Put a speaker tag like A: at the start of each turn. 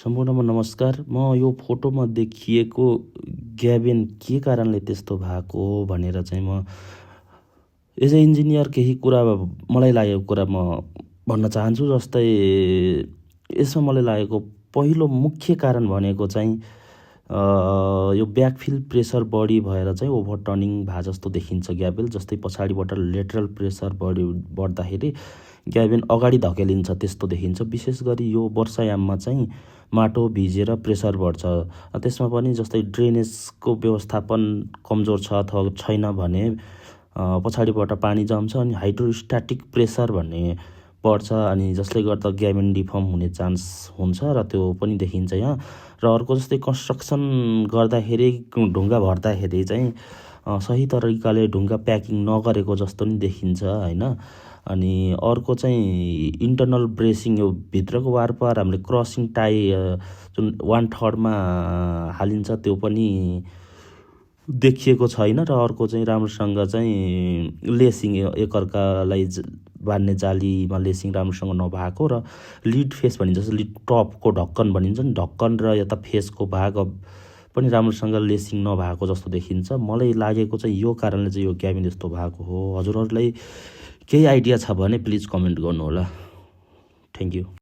A: सम्पूर्णमा नमस्कार। म यो फोटोमा देखिएको ग्याबिन के कारणले त्यस्तो भएको हो भनेर चाहिँ म एज अ इन्जिनियर केही कुरा मलाई लागेको कुरा म भन्न चाहन्छु। जस्तै यसमा मलाई लागेको पहिलो मुख्य कारण भनेको चाहिँ यो ब्याकफिल प्रेसर बढी भएर चाहिँ ओभरटर्निङ भए जस्तो देखिन्छ ग्याबिन। जस्तै पछाडिबाट लेटरल प्रेसर बढ्दाखेरि ग्याबिन अगाडि धकेलिन्छ त्यस्तो देखिन्छ। विशेष गरी यो वर्षायाममा चाहिँ माटो भिजेर प्रेसर बढ्छ। त्यसमा पनि जस्तै ड्रेनेजको व्यवस्थापन कमजोर छ अथवा छैन भने पछाडिबाट पानी जम्छ अनि हाइड्रोस्ट्याटिक प्रेसर भन्ने बढ्छ अनि जसले गर्दा ग्याबिन डिफर्म हुने चान्स हुन्छ र त्यो पनि देखिन्छ यहाँ। र अर्को जस्तै कन्स्ट्रक्सन गर्दाखेरि ढुङ्गा भर्दाखेरि चाहिँ सही तरिकाले ढुङ्गा प्याकिङ नगरेको जस्तो नि देखिन्छ होइन। अनि अर्को चाहिँ इन्टरनल ब्रेसिङ, यो भित्रको वारपार हामीले क्रसिङ टाई जुन 1/3मा हालिन्छ त्यो पनि देखिएको छैन। र अर्को चाहिँ राम्रोसँग चाहिँ लेसिङ, एकअर्कालाई बान्ने जालीमा लेसिङ राम्रोसँग नभएको र लिड फेस भनिन्छ, जस्तो लिड टपको ढक्कन भनिन्छ नि, ढक्कन र यता फेसको भाग पनि राम्रोसँग लेसिङ नभएको जस्तो देखिन्छ। मलाई लागेको चाहिँ यो कारणले चाहिँ यो ग्याबिन यस्तो भएको हो। हजुरहरूलाई केही आइडिया छ भने प्लिज कमेन्ट गर्नुहोला। Thank you.